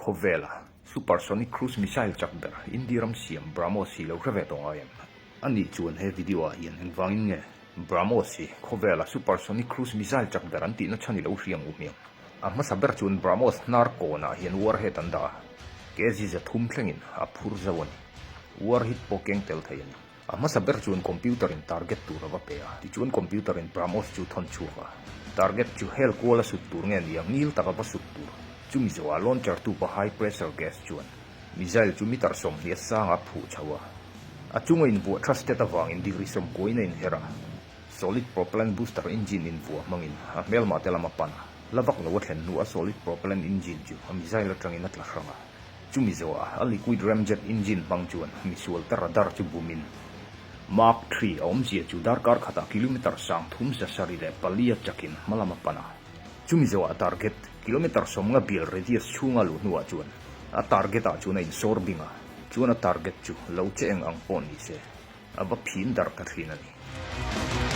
Khawvela Supersonic Cruise Missile chak ber India ram siam BrahMos hi lo hre ve tawh ngai em? A nih chuan he video ah hian engvangin nge BrahMos hi khawvela Supersonic Cruise Missile chak ber an tihna chhan i lo hria ang u hmiang? A hmasa ber chuan BrahMos hnar kawnah hian warhead an dah a, kg 300 thlengin a phur zo a ni. Warhead pawh keng tel thei a ni. A hmasa ber chuan computer in target tur a va pe a, tichuan computer in BrahMos chu thawn chhuak a. Target chu hel kual a sut tur nge ni ang ngil taka va sut tur. Chumi zawhah launcher tupa high pressure gas chuan missile chu meter 20 a sanga a phuh chho a. A chunga invuah thrusted avangin degree sawmkuain a inher a. Solid propellant booster engine invuah hmangin a hmelmah te lam a pan a. La vak lo a thlen hnuah solid propellant engine chu a missile atangin a tla hrang a. Chumi zawhah a liquid ramjet engine hmang chuan misual te radar chu bumin Mach three a awmzia chu darkar khatah kilometer 3704 a chakin hmalam a pan a. Chumi zawhah target kilometer 50 bial radius chhunga luh hnuah chuan a target ah chuan a insawr bing a, chuan a target chu lo che eng ang pawh ni se a va phin darh ta thin a ni.